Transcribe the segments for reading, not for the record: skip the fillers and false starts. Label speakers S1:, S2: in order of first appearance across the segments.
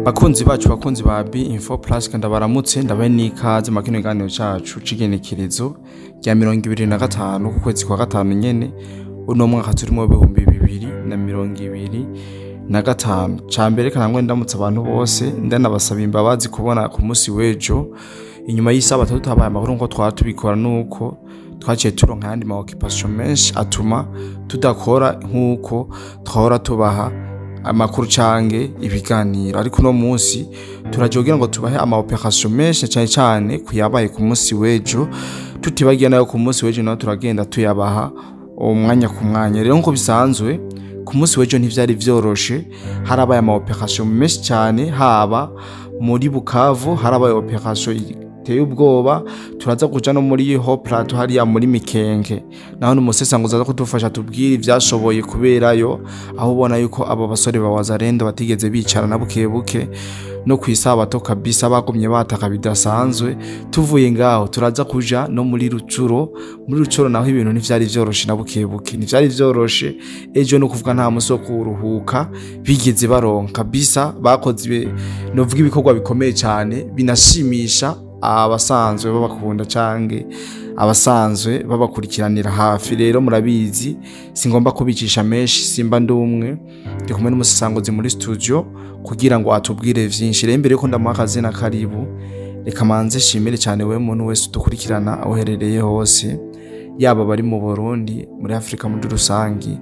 S1: Bakunzi bacu, bakunzi ba B Info Plus, ndabaramutse, ndabahe n'ikaze mu kino kiganiro cacu c'igenekerezo rya 25 ku kwezi kwa gatanu nyene uno mwaka turimo 2025. Ca mbere kanangwe ndamutse abantu bose, ndanabasaba imbabazi kubona ku munsi w'ejo inyuma y'isabato tutabaye amakuru nko twara tubikora, nuko twaciye turonka ayandi ma occupation menshi atuma tudakora nk'uko twahora tubaha amakuru canke ibiganiro. Ariko uno munsi turaje kugira ngo tubahe ama operation menshi, cyane cyane kuyabaye ku munsi w'ejo, tutibagiye nayo ku munsi w'ejo naho turagenda tuyabaha umwanya ku mwanya. Rero nkuko bisanzwe, ku munsi w'ejo ntivyari vyoroshe, harabaye ama operation menshi cyane. Haba muri Bukavu harabaye operation iteye ubwoba, turaza kuja no muri Haut Plateau hariya muri Mikenke, naho n'umusesanguzi aza kudufasha tubwire ivyashoboye kuberayo, aho ubona yuko abo basore ba Wazalendo batigeze bicara na buke buke, no kwisabato kabisa bagumye bataka bidasanzwe. Tuvuye ngaho turaza kuja no muri Rucuro. Muri Rucuro naho ibintu ntivyari vyoroshe na buke buke, ntivyari vyoroshe ejo, no kuvuga nta musi wo kuruhuka bigeze baronka kabisa. Bakoze, novuga, ibikorwa bikomeye cyane binashimisha abasanzwe babakunda canke abasanzwe babakurikiranira hafi. Rero murabizi, singomba kubicisha menshi, simba ndumwe, ndi kumwe n'umusesanguzi muri studio kugira ngo atubwire vyinshi. Rero imbere yuko ndamuha akazina karibu, reka manze shimire cyane wewe muntu wese udukurikirana aho uherereye hose, yaba bari mu Burundi, muri Afrika muri rusangi,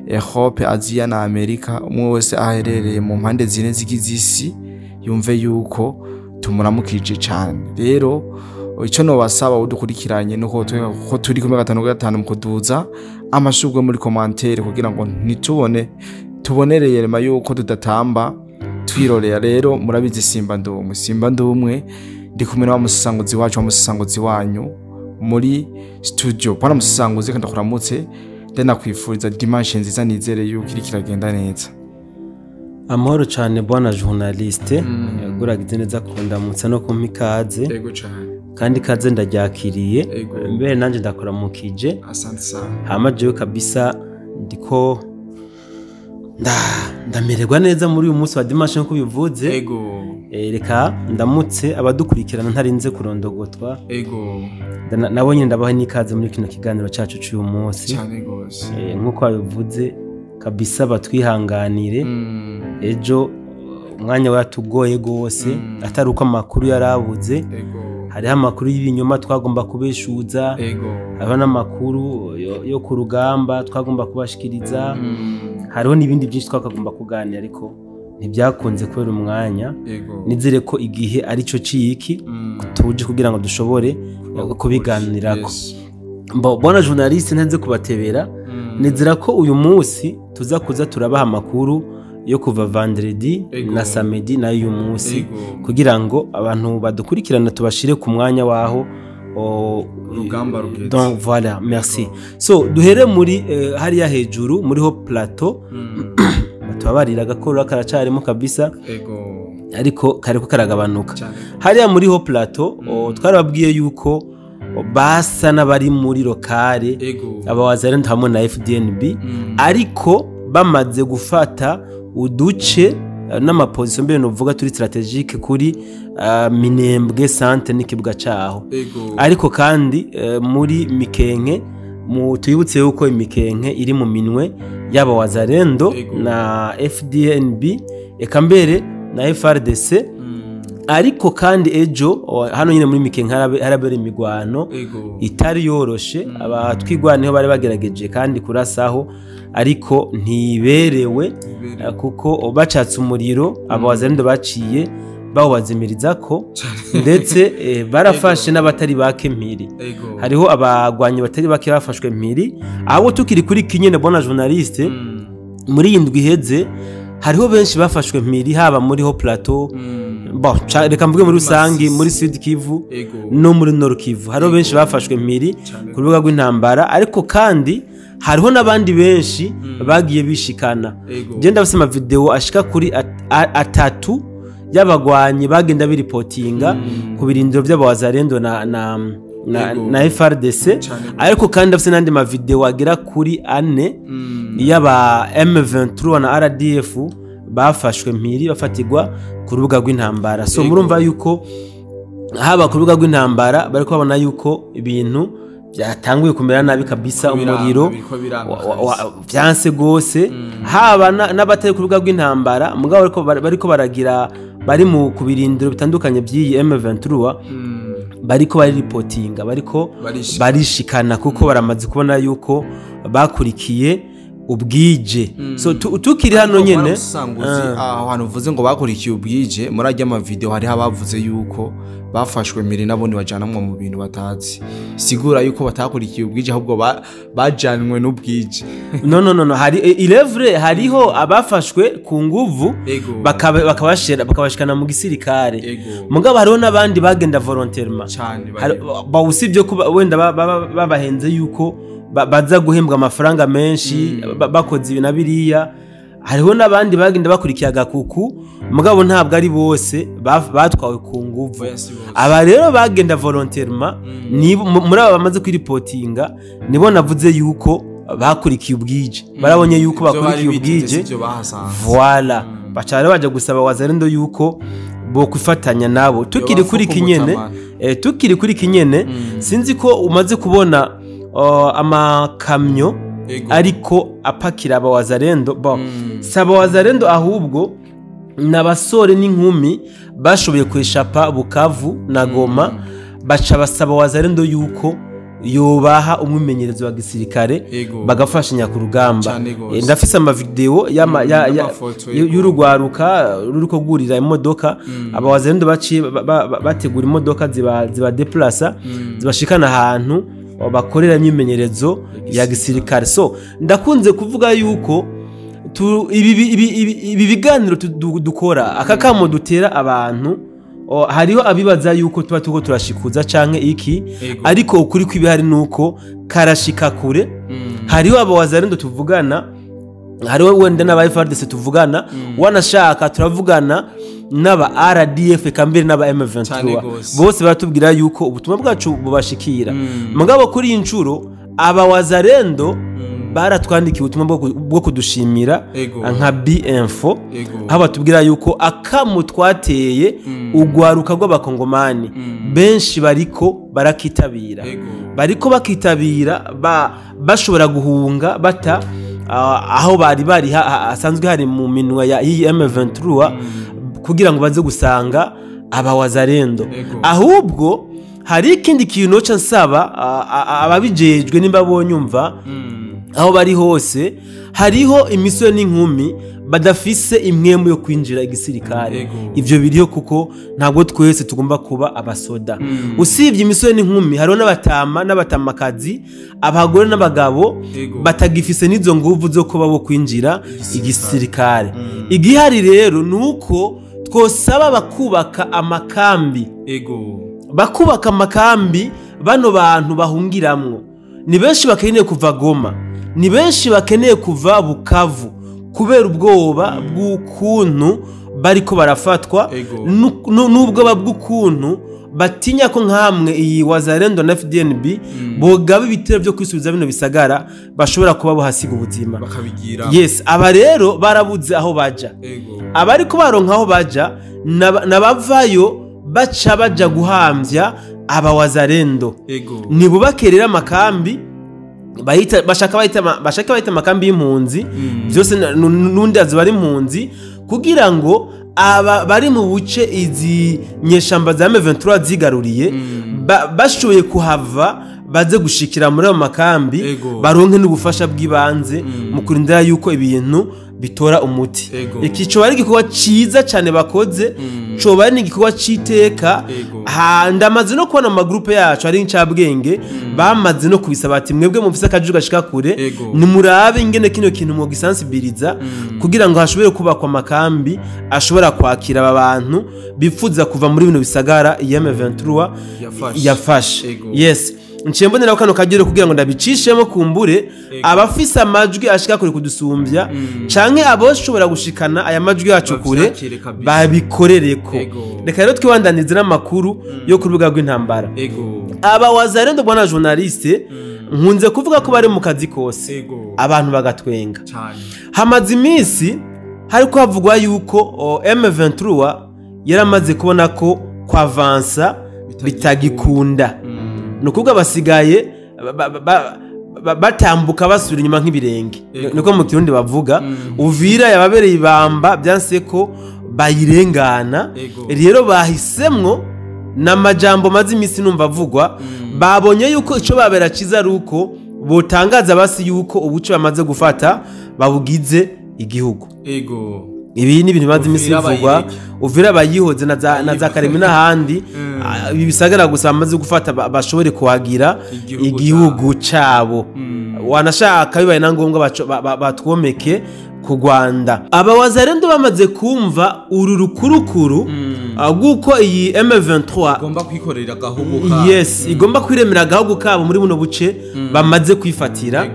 S1: Europe, Aziya na Amerika. Umwe wese aherereye mu mpande zine zigize isi yumve yuko tumuramukije cyane. Rero icyo nobasaba udukurikiranye nuko ko turi kumwe gatanu gatanu mu kuduza amashurwe muri commentaire, kugira ngo ntitubone tubonereye rema yuko tudatamba twirorera. Rero murabizi, simba ndumwe, simba ndumwe, ndi kumwe na wa musesanguzi wacu, wa musesanguzi wanyu muri studio. Bwana musesanguzi, kandi ndakuramutse, ndanakwifuriza dimanche nziza, nizere yuko iri kiragenda neza.
S2: Amahoro cyane bwana journaliste, uragize neza kundamutsa no kumpa ikaze.
S1: Yego cyane.
S2: Kandi ikaze ndaryakiriye.
S1: Ego.
S2: Mbere nanjye ndakuramukije.
S1: Asante sana.
S2: Hama jewe kabisa ndiko ndamererwa neza muri uyu munsi wa dimanche nk'uko bivuze. Reka ndamutse abadukurikirana ntarinze kurondogotwa. Nabo nyine ndabaha n'ikaze muri kino kiganiro cyacu cy'uyu munsi.
S1: Cyane gose.
S2: Nk'uko babivuze kabisa, batwihanganire, ejo umwanya waratugoye gose, atari uko amakuru yarabuze. Hariho amakuru y'ibinyoma twagomba kubeshuza, hariho n'amakuru yo ku rugamba twagomba kubashikiriza, hariho n'ibindi byinshi twakagomba kuganira, ariko ntibyakunze kubera umwanya. Nizere ko igihe arico ciki tuje kugira ngo dushobore kubiganirako. Bwana journaliste, ntanze kubatebera, nizera ko uyu munsi tuza kuza turabaha amakuru yo kuva vendredi na samedi nayo uyu munsi, kugira ngo abantu badukurikirana tubashire ku mwanya waho
S1: urugamba rugeze.
S2: Donc voilà, merci. So duhere muri hariya hejuru muri Haut Plateau. Batubabarira, agakorora karacarimo kabisa, ariko kariko karagabanuka. Hariya muri Haut Plateau, twarababwiye yuko basa n'abari muri rocade, abawazalendo hamwe na FDNB, ariko bamaze gufata uduce n'ama position mbere novuga turi stratégique kuri Minembwe centre n'ikibuga caho. Ariko kandi muri Mikenke, mu tuyibutse yuko Imikenke iri mu minwe y'aba wazalendo na FDNB, eka mbere na FARDC. Ariko kandi ejo hano nyine muri Mikenke harabera imigwano itari yoroshe. Abatwigwaniho bari bagerageje kandi kurasaho, ariko ntiberewe, kuko bacatse umuriro aba wazalendo baciye bawubazimiriza ko, ndetse barafashe n'abatari bake mpiri. Hariho abagwanyi batari bake bafashwe mpiri. Abo tukiri kuri kinyene, bwana journaliste, muri iyi ndwi iheze hariho benshi bafashwe mpiri, haba muri Haut Plateau, bon, reka mvuge muri rusangi muri Sud Kivu no muri Nord Kivu, hariho benshi bafashwe mpiri ku rubuga rw'intambara. Ariko kandi hariho n'abandi benshi bagiye bishikana. Je ndafise ama video ashika kuri atatu y'abagwanyi bagenda biripotinga ku birindiro by'abawazalendo na FARDC. Ariko kandi ndafise n'andi ma video agera kuri ane y'aba M23 na RDF. Bafashwe mpiri, bafatirwa ku rubuga rw'intambara. So murumva yuko haba ku rubuga rw'intambara bariko babona yuko ibintu byatanguye kumera nabi kabisa, umuriro vyanse gose. Haba n'abatari ku rubuga rw'intambara mugabo bariko baragira, bari mu kubirindiro bitandukanye by'iyi M23, bariko bari reportinga, bariko barishikana, kuko baramaze kubona yuko bakurikiye ubwije. So tukiri hano nyene,
S1: aho hantu uvuze ngo bakurikiye ubwije, muri ajya ama video hariho abavuze yuko bafashwe mbere nabone bajanamwe mu bintu batazi, sigura yuko batakurikiye ubwije, ahubwo bajanwe n'ubwije.
S2: No, no, no, no, hari ilevre, hariho abafashwe ku nguvu bakabashira, bakabashikana mu gisirikare, mugabo hariho n'abandi bagenda volontairement. Usibye ko wenda babahenze yuko baza guhembwa amafaranga menshi bakoze ibi na biriya, hariho n'abandi bagenda bakurikiye agakuku, mugabo ntabwo ari bose batwawe ku nguvu. Aba rero bagenda volontairement, ni muri aba bamaze kwiripotinga, nibo navuze yuko bakurikiye ubwije, barabonye yuko bakurikiye ubwije. Voilà, baca rero baja gusaba Wazalendo yuko bo kwifatanya nabo. Tukiri kuri kinyene, sinzi ko umaze kubona amakamyo ariko apakira aba Wazalendo bo, si aba Wazalendo ahubwo n'abasore n'inkumi bashoboye kweshapa Bukavu na Goma, baca basaba Wazalendo yuko yobaha umwimenyerezo wa gisirikare, bagafashanya ku rugamba. Ndafise amavideo y'urugwaruka ruriko gurira imodoka. Aba Wazalendo baciye bategura imodoka ziba déplaça, zibashikana ahantu bakorera imyimenyerezo ya gisirikare. So ndakunze kuvuga yuko ibi biganiro dukora, aka kamo dutera abantu, hariho abibaza yuko tuba turiko turashikuza canke iki, ariko ukuri kw'ibihari nuko karashika kure. Hariho aba Wazalendo tuvugana, hariho wenda n'aba FARDC tuvugana, wanashaka turavugana n'aba RDF, eka mbere n'aba M23, bose baratubwira yuko ubutumwa bwacu bubashikira. Mugabo kuri iyi nshuro aba Wazalendo baratwandikiye ubutumwa bwo kudushimira nka B-Info, aho batubwira yuko akamu twateye ugwaruka rw'abakongomani benshi bariko barakitabira, bariko bakitabira, bashobora guhunga bata aho bari hasanzwe hari mu minwa ya M23 kugira ngo baze gusanga aba Wazalendo. Ahubwo hari ikindi kintu noca nsaba ababijejwe, nimba bonyumva aho bari hose, hariho imisore n'inkumi badafise imwemu yo kwinjira igisirikare. Ivyo biriho, kuko ntabwo twese tugomba kuba abasoda. Usibye imisore n'inkumi, hariho n'abatama n'abatamakazi, abagore n'abagabo batagifise n'izo nguvu zo kuba bo kwinjira igisirikare. Igihari rero ni uko twosaba bakubaka amakambi, bakubaka amakambi bano bantu bahungiramwo. Ni benshi bakeneye kuva Goma, ni benshi bakeneye kuva Bukavu kubera ubwoba bw'ukuntu bariko barafatwa, n'ubwoba bw'ukuntu batinya ko nkamwe iyi Wazalendo na FDNB bogaba ibitero byo kwisubiza bino bisagara, bashobora kuba bohasiga ubuzima.
S1: Bakabigira.
S2: Yes, aba rero barabuze aho baja. Abariko baronka aho baja n'abavayo baca baja guhamvya aba Wazalendo. Nibubake rero amakambi bayita bashaka bayita amakambi y'impunzi, byose n'undi azoba ari impunzi, kugira ngo aba bari mu buce izi nyeshamba za M23 zigaruriye bashoboye kuhava baze gushikira muri ayo makambi, baronke n'ubufasha bw'ibanze mu kurindira yuko ibintu bitora umuti. Iki coba ari igikorwa ciza cane bakoze, coba ari n'igikorwa c'iteka. Ndamaze no kubona mu magroupe yacu ari incabwenge bamaze no kubisaba ati: "Mwebwe mufise akaju gashika kure, nimurabe ingene kino kintu mwogisensibiliza kugira ngo hashobore kubakwa amakambi ashobora kwakira aba bantu bifuza kuva muri bino bisagara iyi M23
S1: Yafashe.
S2: yafashe." Yes, nciye mbonera kano kagero kugira ngo ndabicishemo, kumbure abafise amajwi ashika kure kudusumbya canke aboshobora gushikana aya majwi yacu kure
S1: Bavyakire kabisa.
S2: babikorereko. Reka rero twibandanize n'amakuru yo ku rubuga rw'intambara. Aba Wazalendo, bwana journaliste, nkunze kuvuga ko bari mu kazi kose, abantu bagatwenga.
S1: Cyane.
S2: Hamaze iminsi Hariko havugwa yuko M23 yaramaze kubona ko kwavansa bitagikunda. Ni ukuvuga basigaye batambuka basubira inyuma nk'ibirenge, niko mu Kirundi bavuga. Uvira yababereye ibamba, byanse ko bayirengana. Rero bahisemwo n'amajambo maze iminsi numva avugwa, babonye yuko ico babera ciza ari uko botangaza basi yuko ubuce bamaze gufata babugize igihugu. Ibi ni ibintu bimaze iminsi
S1: Uvira
S2: bivugwa.
S1: bayireke.
S2: Uvira bayihoze na za Karemi n'ahandi. Ibi bisagara gusa bamaze gufata bashobore kuhagira
S1: igihugu
S2: igihugu cabo. Wanashaka bibaye na ngombwa batwomeke ku Rwanda. Aba Wazalendo bamaze kumva uru rukurukuru rw'uko iyi M23
S1: igomba kwikorera agahugu ka
S2: yes, igomba kwiremera agahugu kabo muri buno buce bamaze kwifatira,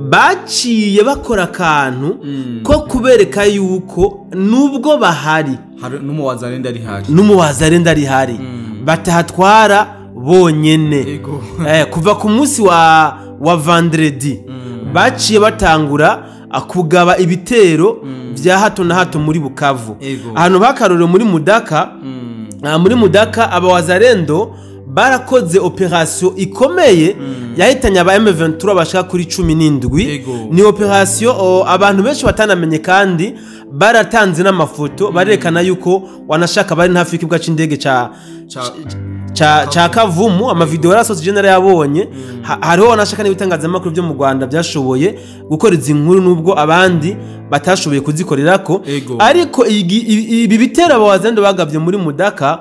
S2: baciye bakora akantu ko kubereka yuko nubwo bahari
S1: Hari n'umuwazalendo ari hari,
S2: n'umuwazalendo ari hari, batahatwara bonyene. Kuva ku munsi wa vendredi baciye batangura kugaba ibitero vya hato na hato muri Bukavu. Ahantu bakarorero muri Mudaka, muri Mudaka abawazalendo barakoze opération ikomeye yahitanye aba M23 bashika kuri 17. Ni opération abantu benshi batanamenye, kandi baratanze n'amafoto barerekana yuko wanashaka bari hafi y'ikibuga c'indege ca Kavumu. Amavideo yarasohotse, je narayabonye. Hariho wanashaka n'ibitangazamakuru byo mu Rwanda byashoboye gukora izi nkuru, nubwo abandi batashoboye kuzikorerako. Ariko ibi bitero abawazalendo bagabye muri Mudaka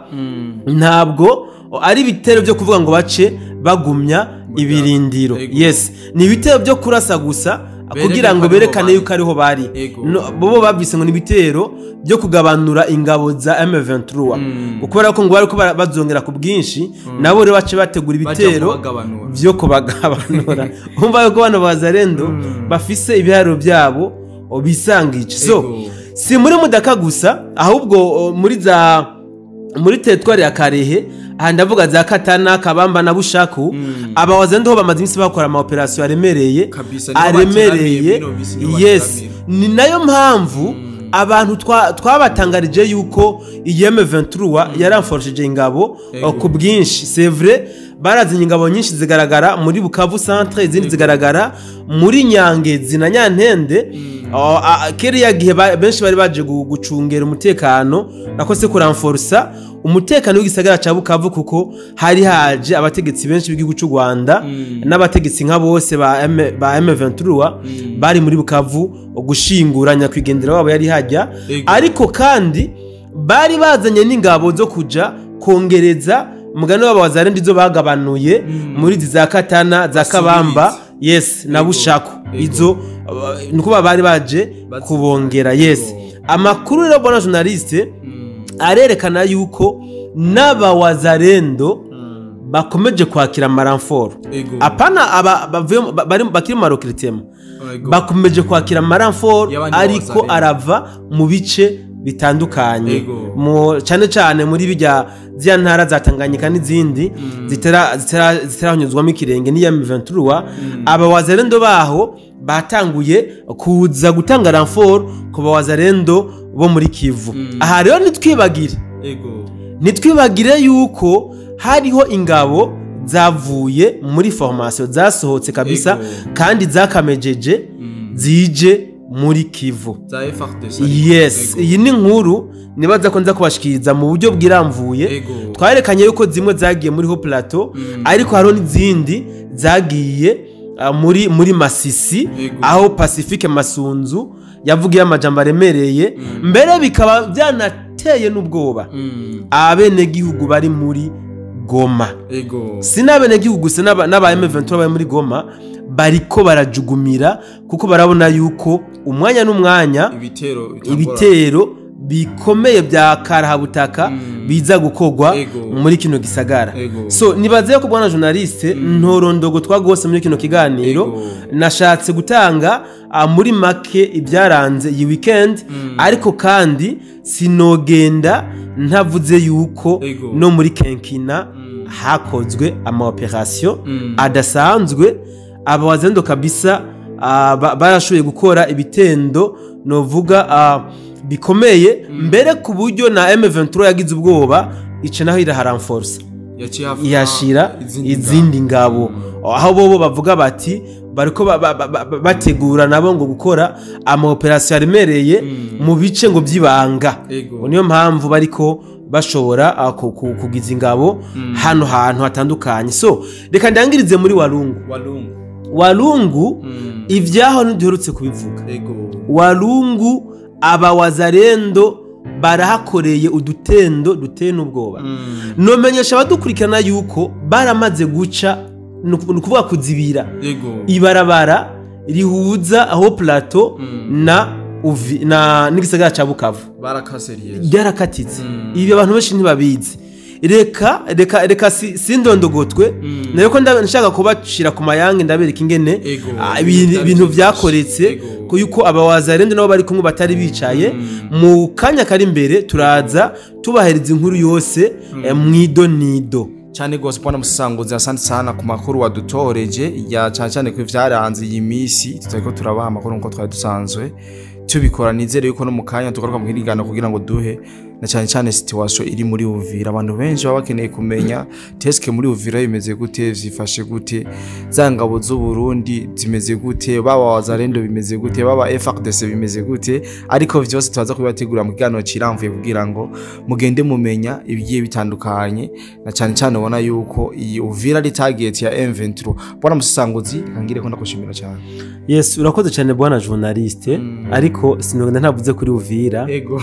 S2: ntabwo ari ibitero byo kuvuga ngo bace bagumya ibirindiro. Yes, ni ibitero byo kurasa gusa
S1: Bereke
S2: kugira ngo
S1: ko ariho
S2: berekane
S1: bari.
S2: yuko ariho bari. No, bobo babyise ngo ni ibitero byo kugabanura ingabo za M23, kubera ko ngo bariko bazongera ku bwinshi, nabo rero bace bategura
S1: Baja
S2: ibitero
S1: kubagabanura.
S2: byo kubagabanura. Umva yuko bano Bazalendo bafise ibiharuro byabo bisangije. So si muri Mudaka gusa, ahubwo muri territoire ya Karehe, aha ndavuga za Katana, Kabamba na Bushaku, abawazalendo ho bamaze iminsi bakora ama opération aremereye.
S1: Kabisa, niho
S2: Aremereye.
S1: bateramiye, bino bisi niho bateramiye.
S2: Ni nayo mpamvu abantu twabatangarije yuko iyi M23 yaramforshije ingabo ku bwinshi. C'est vrai, barazanye ingabo nyinshi zigaragara muri Bukavu centre, izindi zigaragara muri Nyangezi na Nyantende. Kiriya gihe benshi bari baje gucungera umutekano, nako se kuramforsa umutekano w'igisagara ca Bukavu, kuko hari haje abategetsi benshi b'igihugu cy'u Rwanda n'abategetsi nka bose ba M23 bari muri Bukavu gushingura nyakwigendera wabo yari hajya. Ariko kandi bari bazanye n'ingabo zo kuja kongereza mugani wabo Wazalendo izo bagabanuye muri izi za Katana, za Kabamba, yes, na Bushako. Izo nuko bari baje kubongera. Yes. Amakuru rero, bwana journaliste, arerekana yuko n'abawazalendo bakomeje kwakira ama renforts. Apana aba bavuye bari bakiri mu recrutement, bakomeje kwakira ama renforts
S1: Y'abandi
S2: ariko
S1: bawazalendo.
S2: arava mu bice bitandukanye, mu cyane cyane muri bijya zya ntara za Tanganyika n'izindi ziteranyuzwamo ikirenge n'iya M23. Aba wazalendo baho batanguye kuza gutanga renfort ku bawazalendo bo muri Kivu. Aha rero ntitwibagire ntitwibagire yuko hariho ingabo zavuye muri formation zasohotse kabisa kandi zakamejeje zije muri Kivu.
S1: Za FARDC.
S2: Yes. Iyi ni inkuru nibaza ko nza kubashikiriza mu buryo bwiramvuye. Twarekanye yuko zimwe zagiye muri Haut Plateau, ariko hariho n'izindi zagiye muri Masisi, aho Pacifique Masunzu yavugiye amajambo aremereye, mbere bikaba byanateye n'ubwoba abenegihugu bari muri Goma. Si n'abenegihugu gusa, n'aba M23 bari muri Goma bariko barajugumira, kuko barabona yuko umwanya n'umwanya
S1: ibitero bitangora.
S2: Ibitero bikomeye bya karahabutaka biza gukorwa muri kino gisagara. So nibaze ko, bwana journaliste, ntorondogo twagose muri kino kiganiro. Nashatse gutanga muri make ibyaranze iyi weekend, ariko kandi sinogenda ntavuze yuko no muri Kenkina hakozwe ama opération adasanzwe. Abawazendo kabisa barashoboye gukora ibitendo. Novuga bikomeye mbere ku buryo na M23 yagize ubwoba, ica naho iraharanforsa, ihashira izindi ngabo, aho bobo bavuga bati bariko bategura nabo ngo gukora ama operation aremereye mu bice ngo byibanga. Niyo mpamvu bariko bashobora kugiza ingabo hano hantu hatandukanye. So reka ndangirize muri Walungu. Walungu ivyaho ntiduherutse kubivuga. Walungu abawazarendo barahakoreye udutendo duteye n'ubwoba. Nomenyesha abadukurikirana yuko baramaze guca, ni ukuvuga kuzibira ibarabara rihuza aho plateau na n'igisagara ca Bukavu. Byarakatitse. Ibi abantu benshi ntibabizi. Reka reka reka sindondogotwe nariko ndashaka kubacira ku mayange, ndabereka ingene ibintu vyakoretse, ko yuko abawazarendo nabo bari kumwe batari bicaye. Mu kanya kari imbere turaza tubahereza inkuru yose mwido nido.
S1: Cyane gose bwana Musanguzi, asante sana ku makuru wadutoreje ya cyane cyane ku vyaranze iyi misi tutariko turabaha amakuru nko twari dusanzwe tubikora. Nizere yuko no mu kanya tugaruka mu kiganiro kugira ngo duhe na cyane cyane situation iri muri Uvira. Abantu benshi baba bakeneye kumenya teske muri Uvira bimeze gute, vyifashe gute, za ngabo z'u Burundi zimeze gute, baba wazarendo bimeze gute, baba FARDC bimeze gute, ariko vyose tubaza kubibategura mu kiganiro kiramvuye kugira ngo mugende mumenya ibigiye bitandukanye, na cyane cyane ubona yuko iyi Uvira ari target ya M23. Bwana Musanguzi, kangire ko ndakushimira cyane.
S2: Yes, urakoze cyane bwana journaliste, ariko sinogenda ntavuze kuri Uvira.
S1: Ego.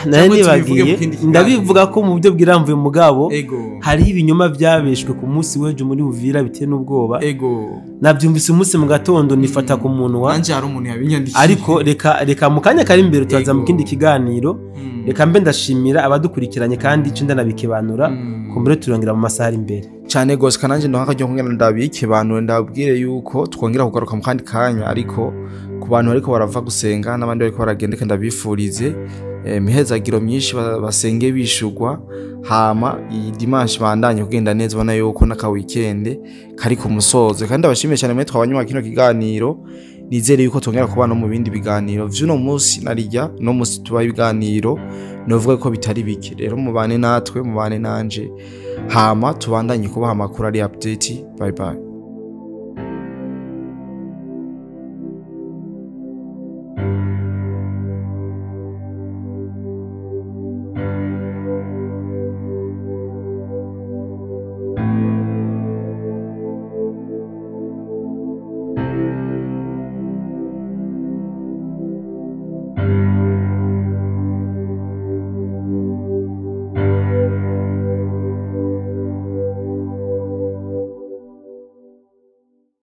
S2: Nari nibagiye ndabivuga ko mu buryo bwiramvuye mugabo hariho ibinyoma byabeshwe ku munsi w'ejo muri Uvira biteye n'ubwoba.
S1: Ego.
S2: Nabyumvise umunsi mu gatondo nifata ku munwa.
S1: Nanje hari umuntu yabinyandikiye.
S2: Ariko reka mu kanya kari imbere turaza mu kindi kiganiro. Reka mbe ndashimira abadukurikiranye kandi ico ndanabikibanura kumbure turongera mu masaha ari imbere.
S1: Cyane gose kananje ndo hakajyo kongera ndabikebanure, ndabwire yuko twongera kugaruka mu kandi kanya, ariko ku bantu ariko barava gusenga n'abandi bariko baragenda ndabifurize imihezagiro myinshi, basenge bishugwa, hama iyi dimanche bandanye kugenda neza, ubona yuko n'aka weekend kari ku musozo. Kandi abashimiye cyane mwe twabanyuma kino kiganiro, nizere yuko twongera kubana mu bindi biganiro vy'uno munsi narijya no munsi tuba ibiganiro novuga ko bitari bike. Rero mubane natwe, mubane nanje, hama tubandanye kubaha amakuru ari update. Bye bye.